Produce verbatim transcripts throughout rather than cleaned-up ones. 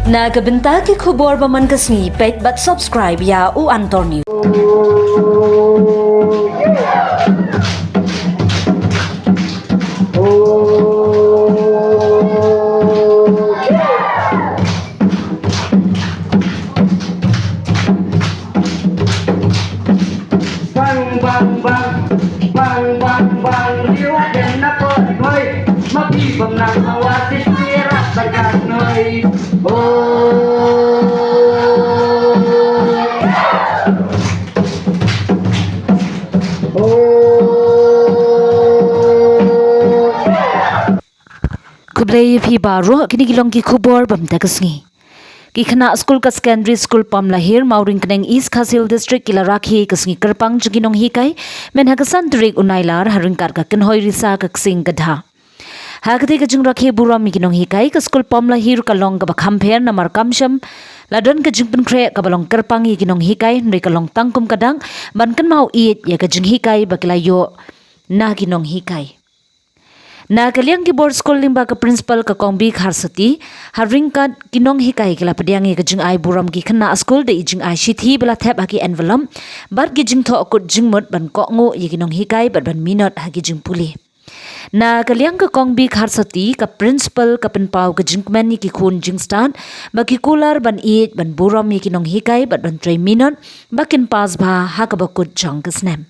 Na ka bynta ki khubor ba man ka sngi, peit bad subscribe ïa U Antor News. Bang bang bang, bang bang bang, liwa dem na koi koi, ma pi bam na ma wa ti ti ra ta ka noi. Oh. Oh. Khublei ïa phi baroh, kine ki long ki khubor bam ta ka sngi. Ki khynnah skul ka Secondary School Pamlahir, Mawryngkneng, East Khasi Hills District, ki la rakhe ka sngi kyrpang jong ki nonghikai, mynta ha ka san tarik u Nailar, ha ryngkat ka kynhoi risa ka ksing ka dha. Ha katei ka jingrakhe burom ïa ki nonghikai, ka skul Pamlahir ka long kaba kham pher namar kam shym la don ka jingpynkhreh kaba long kyrpang ïa ki nonghikai, hynrei ka long tang kum ka dak ban kynmaw ïeit ïa ka jinghikai ba ki la ïoh na ki nonghikai. Na ka liang ki bor skul lyngba ka principal ka Kong B Kharsati, ha ryngkat ki nonghikai ki la pdiang ïa ka jingai burom ki khynnah skul da i jingai shithi ba la thep ha ki envelope bad ki jingthoh kut jingmut ban kohnguh ïa ki nonghikai bad ban minot ha ki jingpule. Na ka liang ka Kong B Kharsati, ka principal ka pynpaw ka jingkmen ïa ki khun jingstad ba ki kular ban ïeit ban burom ïa ki nonghikai bad ban trei minot ba kin pass bha ha kaba kut jong ka snem.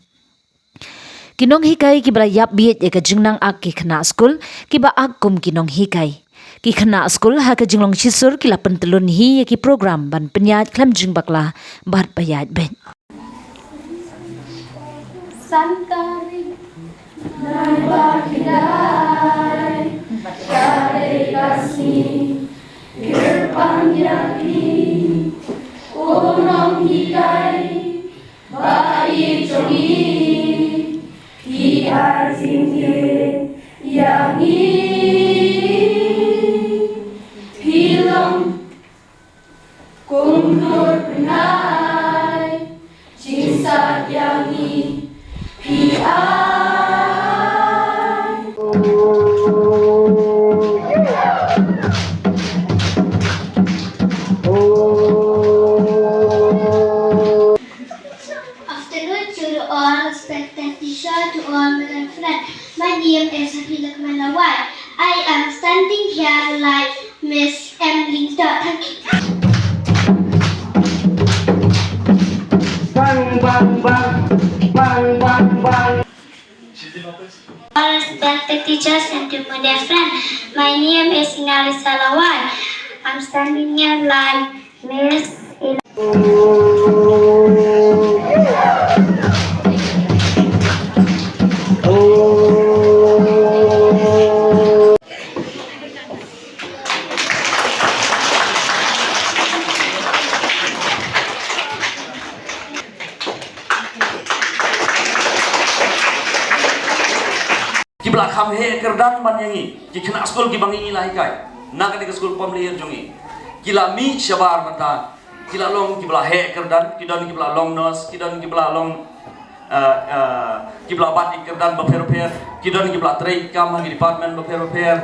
Ki nonghikai kiba la ïap bieit ïa ka jingnang ak ki khynnah skul kiba ak kum ki nonghikai. Ki khynnah skul ha ka jinglong shisur ki la pyntlun hi ïa ki program ban pynïaid khlem jingbakla bad ba ïaid beit. San tarik. Nai ba ki dai, ka dei ka sngi kyrpang ïa phi, u nonghikai. Ba i jong i, i ai jingïeit ïa ngi. Phi long kum dur bnai, jingstad ïa ngi phi ai. Afternoon to all respected teacher, to all my friends. My name is Hafiza Kamal Lawal. I am standing here like Miss Emily Dodd. Bang, bang, bang. Bang, bang, bang. All respected teachers and to my dear friend. My name is Inalisa Lawal. I'm standing here like Miss Ila. Ki ba la kham heh kyrdan ban ïa ngi, ki khynnah skul ki ba ngi la hikai na kane ka skul Pamlahir jong ngi, ki la mih shabar mynta, ki la long ki ba la heh kyrdan, ki don ki ba la long nurse, ki don ki ba la long, eh, eh, ki ba la bat ïa ki kyrdan bapher bapher, ki don ki ba la trei kam ha ki department bapher bapher,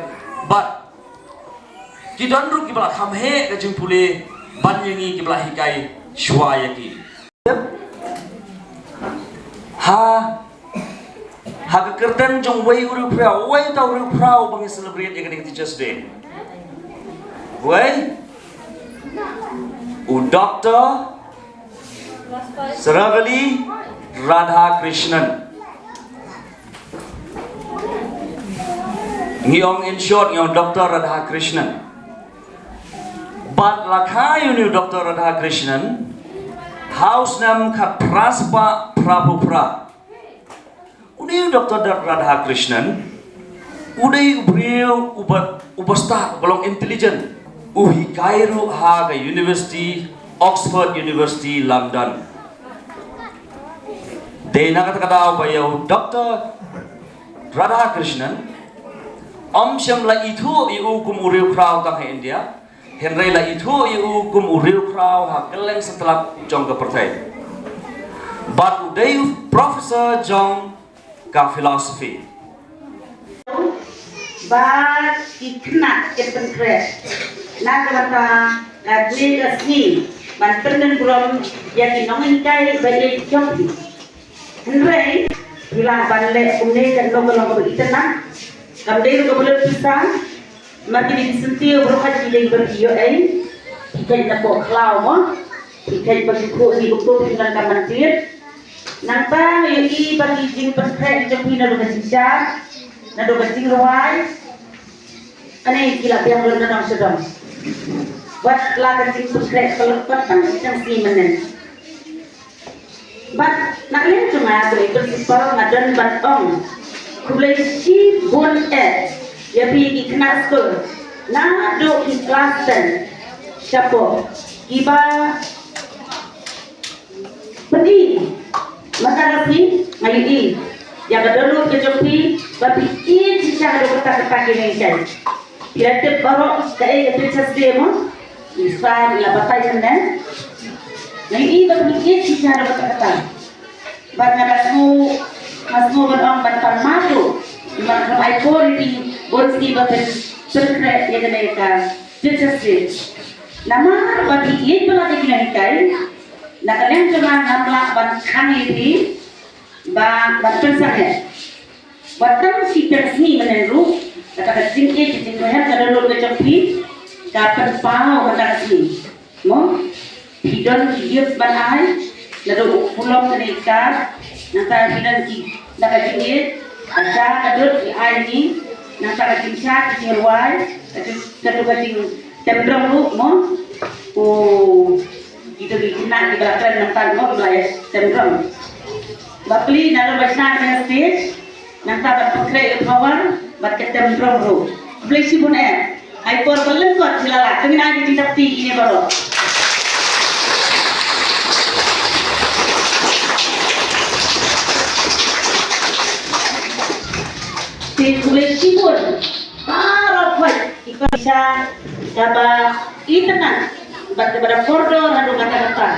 bad ki don ruh ki ba la kham heh ka jingpule ban ïa ngi ki ba la hikai shuwa ïa ki. Ha, ha ka kyrteng jong uwei u riewphraw, uwei uta u riewphraw ba ngi celebrate ïa kane ka Teachers' Day. Uwei, u Doktor Saravalli Radhakrishnan. Ngi ong in short, ngi ong Doktor Radhakrishnan. Bad la kha ïa une u Doktor Radhakrishnan ha u snem khatphra spah phraphew phra. Une u Doktor Radhakrishnan u dei u briew uba, uba stad, uba long intelligent. U hikai ruh ha ka University, Oxford University, London. Dei na kata ka daw ba ïa u Doktor Radhakrishnan ym shym la ithuh ïa u kum u riewphraw tang ha India, hynrei la ithuh ïa u kum u riewphraw ha kylleng satlak jong ka pyrthei. Bad u dei u professor jong ka philosophy. Bad ki khynnah ki pynkhreh na ka bynta Katne ka sngi ban pyndon burom ïa ki nonghikai ba ïeit jong phi. Hynrei phi lah ban leh kumne, katno ka long kaba itynnad. Kam dei ruh kaba lut pisa. Namar kine ki syntiew baroh khat ki dei ba phi ïoh ei. Phi kheit na poh khlaw mo. Phi kheit ba ki khuh ki kumto phi nang ka man tied. Nangta ïohi ba ki jingpynkhreh jong phi naduh ka jingshad, naduh ka jingrwai. Ane ki la biang lut na dong sha dong. Wat la ka jingpynkhreh ka lut pat tang shi tang sngi mynnin. Bad na liang jong nga, ko i principal, nga don ban ong khublei shibun eh ïa phi ki khynnah skul naduh ki klas ten shapoh, kiba pyni mynta ka sngi. Nga ïohi ïa ka dohnud ka jong phi ba phi ïeit shisha haduh katta katta ki nonghikai. Phi la tip baroh kaei ka Teachers' Day mo? I Sir i la batai mynne. Nga ïohi ba phi ïeit shisha haduh katta katta. Bad nga sngew, nga sngew ban ong ban pan map ruh, ban ai por ïa phi bun sngi ba phin pynkhreh ïa kane ka Teachers' Day. Namar ba phi ïeit palat ïa ki nonghikai. Na ka liang jong nga, ngam lah ban khang ïa phi ba ban pynsangeh. Wat tang shi tang sngi mynne ruh, kata ka jingïeit, ka jingwaheh, ka dohnud ka jong phi ka pynpaw mynta ka sngi. Mo, phi don ki gift ban ai, naduh u pulom kane ka, nangta phi don ki, na ka jingïeit, ka ja ka dud phi ai ngi, nangta ka jingshad ka jingrwai, ka jing, ka jingtem drong ruh mo. U Kita ki khynnah kiba la kren nangta mo, kiba la ïa tem drong. Bapli, nalor ba shna ha stage, nangta ban pynkhreh ïa u flower bad ka tem drong ruh. Khublei shibun eh. Ai por ba lyngkot sha la la. Te ngin ai ki jingtapti ïa kine baroh. Te khublei shibun. Baroh khoit ki kyrpad kaba itynnad bad kaba da kordor haduh katta katta.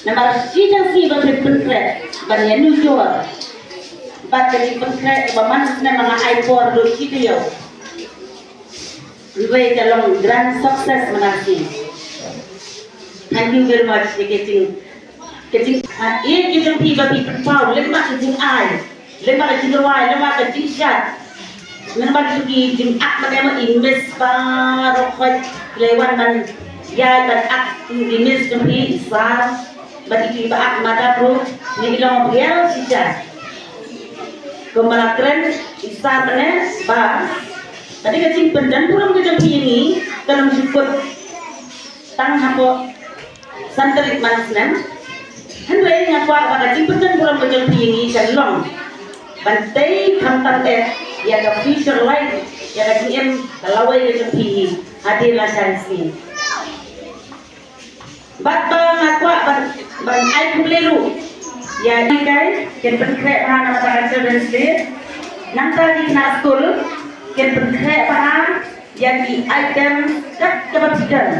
Namar shi tang shi ba phin pynkhreh ban ïanujor bad ka jingpynkhreh kaba man snem, ma nga ai por haduh shi taïew. Hynrei ka long grand success mynta shi. Thank you very much. Ka jing Ka jing, ah, eh, ka jong phi ba phi pynpaw, lem bad ka jingai, lem bad ka jingrwai, lem bad ka jingshad. Lem bad ki jingak, ma ne ma i miss baroh khoit, ki la wan ban ïaid ban ak, i miss jong phi i Sir, bad i ba ak mada bro, ne i long rial shisha. Kumba la kren i Sir mynne ba, ka dei ka jingpyndonkam burom ka jong phi ïa ngi, ka long jingkut tang hapoh san tarik man snem. Hynrei nga kwah ba ka jingpyndonkam burom ka jong phi ïa ngi kan long ban tei khamtam eh ïa ka future life, ïa ka jingim ka lawei ka jong phi hadien la sha sngi. Bad ba nga kwah ban, ban ai khublei ruh ïa ki, kin pynkhreh bha na ka Children's Day. Nangta ki khynnah skul kin pynkhreh bha ïa ki item kat kaba phi don.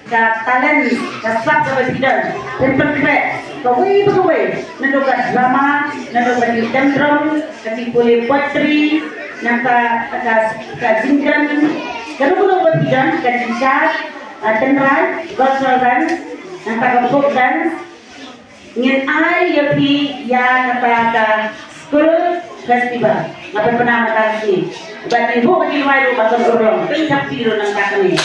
Ka talent, ka sap kaba phi don, phin pynkhreh kawei pa kawei, naduh ka drama, naduh ka jingtem drong, ka jingpule poetry, nangta ka, ka jingkren, kano kano ba phi don, ka jingshad, ah, tynrai, cultural dance, nangta ka folk dance, Ngin ai ïa phi ïa kata ka school festival. Nga pynbna mynta ka sngi. Bad ngin buh ka jingrwai ruh ba kan urlong. Pynthap phi ruh nangta kane.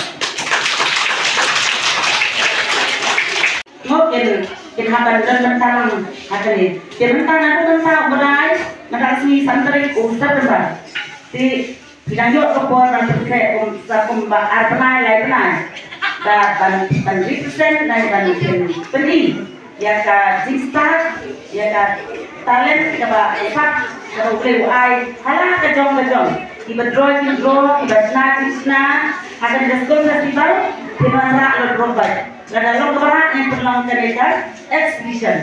Mo kin, kin hap ban don mynta lang ha kane. Te mynta naduh mynta u Blai, mynta ka sngi san tarik u September. Te Phi dang ïoh ka por ban pynkhreh kum sa kumba ar bnai lai bnai. Ba ban, ban represent ne ban pyn, pyni ïa ka jingstad, ïa ka talent kaba sap kaba U Blei u ai ha la ka jong ka jong. Kiba draw ki draw, kiba shna ki shna. Ha kane ka school festival phin wanrah lut ruh bad Lada long kaba rah ngin pynlong kane ka exhibition.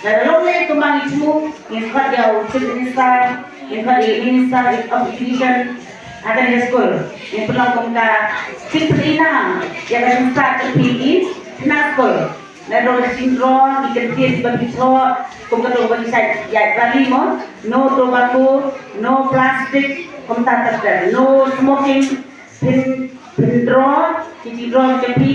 Lada long ne kumba ngi thmu, ngin khot ïa u Chief Minister, ngin khot ïa u Minister of Education ha kane ka school. Ngin pynlong kum ka jingpyni nam ïa ka jingstad jong phi ki khynnah skul. Lada long ka jingdro, ngi kyntiew ba phi thoh kum ka dong ba ngi shait ïa rally mo, no tobacco, no plastic, kumta ter ter, no smoking. Phin, phin draw ki jingdro jong phi,